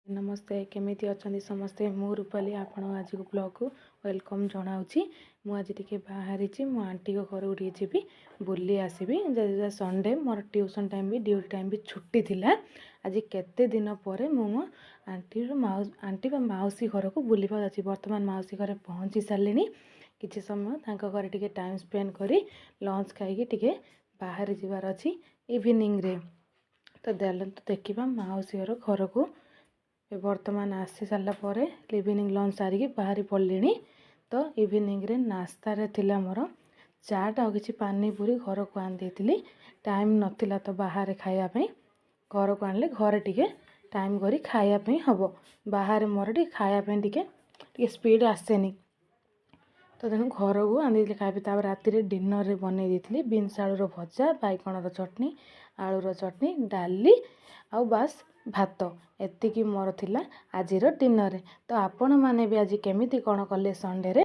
ନମସ୍ତେ, କେମିତି ଅଛନ୍ତି ସମସ୍ତେ? ମୁଁ ରୂପାଲି, ଆପଣ ଆଜିକୁ ବ୍ଲଗ୍କୁ welcome ଜଣାଉଛି। ମୁଁ ଆଜି ଟିକେ ବାହାରିଛି, ମୋ ଆଣ୍ଟିଙ୍କ ଘରକୁ ଟିକେ ଯିବି, ବୁଲି ଆସିବି। ଯଦି ସଣ୍ଡେ, ମୋର ଟ୍ୟୁସନ୍ ଟାଇମ୍ ବି ଡ୍ୟୁଟି ଟାଇମ୍ ବି ଛୁଟି ଥିଲା। ଆଜି କେତେ ଦିନ ପରେ ମୁଁ ମୋ ଆଣ୍ଟିର ଆଣ୍ଟି ବା ମାଉସୀ ଘରକୁ ବୁଲିବାକୁ ଯାଉଛି। ବର୍ତ୍ତମାନ ମାଉସୀ ଘରେ ପହଞ୍ଚି ସାରିଲିଣି। କିଛି ସମୟ ତାଙ୍କ ଘରେ ଟିକେ ଟାଇମ୍ ସ୍ପେଣ୍ଡ କରି ଲଞ୍ଚ ଖାଇକି ଟିକେ ବାହାରି ଯିବାର ଅଛି ଇଭିନିଂରେ। ତ ଚାଲନ୍ତୁ ଦେଖିବା ମାଉସୀ ଘର ଘରକୁ। ବର୍ତ୍ତମାନ ଆସି ସାରିଲା ପରେ ଇଭିନିଂ ଲଞ୍ଚ ସାରିକି ବାହାରି ପଡ଼ିଲିଣି। ତ ଇଭିନିଂରେ ନାସ୍ତାରେ ଥିଲା ମୋର ଚାଟ୍ ଆଉ କିଛି ପାନିପୁରି ଘରକୁ ଆଣିଦେଇଥିଲି। ଟାଇମ୍ ନଥିଲା ତ ବାହାରେ ଖାଇବା ପାଇଁ ଘରକୁ ଆଣିଲେ ଘରେ ଟିକେ ଟାଇମ୍ କରି ଖାଇବା ପାଇଁ ହେବ। ବାହାରେ ମୋର ଟିକେ ଖାଇବା ପାଇଁ ଟିକେ ଟିକେ ସ୍ପିଡ଼ ଆସେନି, ତ ତେଣୁ ଘରକୁ ଆଣିଦେଇଥିଲି ଖାଇବା ପାଇଁ। ତାପରେ ରାତିରେ ଡିନରରେ ବନେଇ ଦେଇଥିଲି ବିନ୍ସ ଆଳୁର ଭଜା, ବାଇଗଣର ଚଟଣି, ଆଳୁର ଚଟଣି, ଡାଲି ଆଉ ବାସ୍ ଭାତ। ଏତିକି ମୋର ଥିଲା ଆଜିର ଡିନରରେ। ତ ଆପଣମାନେ ବି ଆଜି କେମିତି କ'ଣ କଲେ ସଣ୍ଡେରେ?